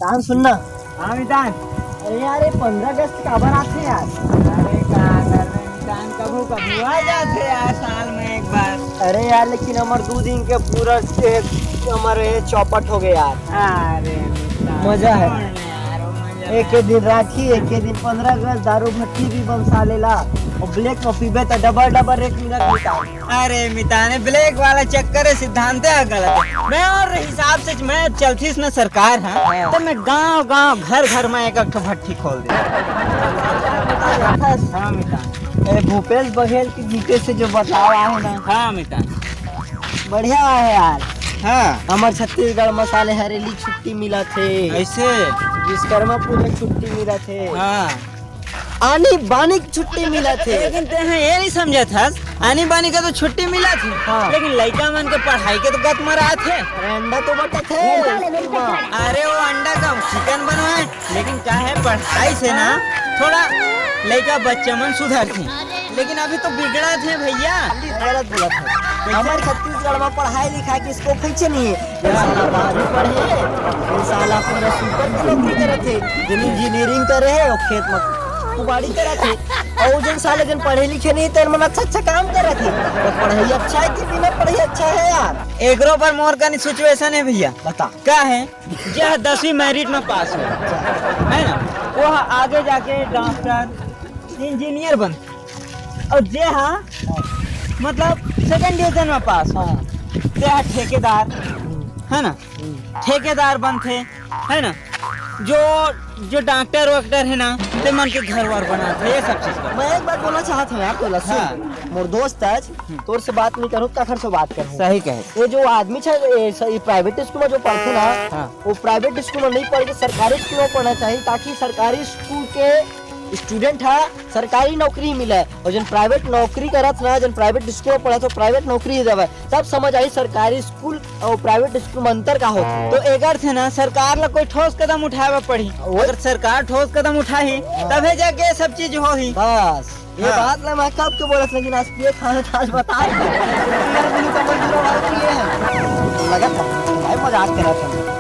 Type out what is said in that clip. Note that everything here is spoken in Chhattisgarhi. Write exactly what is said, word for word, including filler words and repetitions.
तान सुन ना। हाँ मितान। अरे यार, ये पंद्रह अगस्त काबर आथे यार? अरे का करबे मितान, कभू कभू आ जाथे यार साल में एक बार। अरे यार, लेकिन हमर दू दिन के पूरा ए, हमर ये चौपट हो गए यार। अरे मितान, मजा है। छोड़ ना यार, वो मजा एक है। एक दिन राखी, एक एक दिन पंद्रह अगस्त, दारू भट्टी भी बम साले ला, और ब्लैक में पीबे तो डबल डबल रेट मिलत मितान। अरे मितान, ब्लैक वाला चक्कर है, सिद्धांत है गलत है। मैं और हिसाब से मैं चलतीस ना सरकार, हाँ, हाँ। तो मैं गांव गांव घर घर में एक एक ठो भट्टी खोल दे। हाँ मितान। ए, भूपेश बघेल के जीते से जो बतावा है ना। हाँ मितान। बढ़िया है यार। हाँ। हमर छत्तीसगढ़ में साले हरेली छुट्टी मिलथे। ऐसे? विश्वकर्मा पूजा छुट्टी मिलथे। हाँ। आनी बानी के छुट्टी मिलथे। लेकिन तेहा ये नहीं समझत हस, आनी बानी के तो छुट्टी मिलथे, हाँ। लेकिन लइका मन के पढ़ाई के तो गत मरात हे। अरे अंडा तो बटत हे। अरे वो अंडा का चिकन बनवाए, लेकिन का है, पढ़ाई से ना थोड़ा लइका बच्चा मन सुधरथे, लेकिन अभी तो बिगड़त हे भैया। गलत बोलत हे। हमर छत्तीसगढ़ में पढ़ाई लिखाई के scope कुछ नहीं है। ये साला बारहवीं पढ़े, ये साला पूरा super के नौकरी करत हे, जेन engineering करे हे, वो खेत में कुबाड़ी करत हे, और जेन साले जेन पढ़े लिखे नहीं, तेन मन अच्छा अच्छा काम करत हे। तो पढ़ाई अच्छा है कि बिना पढ़ाई अच्छा है यार? एकरो पर मोर कनी situation है भैया। बता। का है, जे दसवीं merit में पास हो, है ना, वो आगे जाके डॉक्टर, इंजीनियर बनथे, और जे हा मतलब second division में पास हो, हाँ। ते हा ठेकेदार, है ना, ठेकेदार बनथे, है ना, जो जो डॉक्टर वॉक्टर है ना, ते मन के घर वर बनाथे, ये सब चीज करथे। मैं एक बात बोलना चाहत हूँ यार, तोला सुन। हाँ। मोर दोस्त आज, तोर से बात नहीं करूँ, काखर से बात करूँ? सही कहे। ये जो आदमी छे, ये स-, ये private school में जो पढ़थे ना, हाँ। वो private school में नहीं पढ़ के सरकारी school में पढ़ना चाहिए, ताकि सरकारी school के student हा सरकारी नौकरी मिले, और जन private नौकरी करत ना, जन private school में पढ़त हो, private नौकरी ही देवे, तब समझ आई सरकारी school और private school में अंतर का होथे। तो एकर से ना सरकार ला कोई ठोस कदम उठावे पड़ी। वो अगर सरकार ठोस कदम उठाही, हाँ। तभे जाके ये सब चीज होही। बस, ये हाँ। बात ला मैं कब के बोलत, लेकिन आज पिए खाना था, आज बता। लगा था भाई, मजाक करत हन।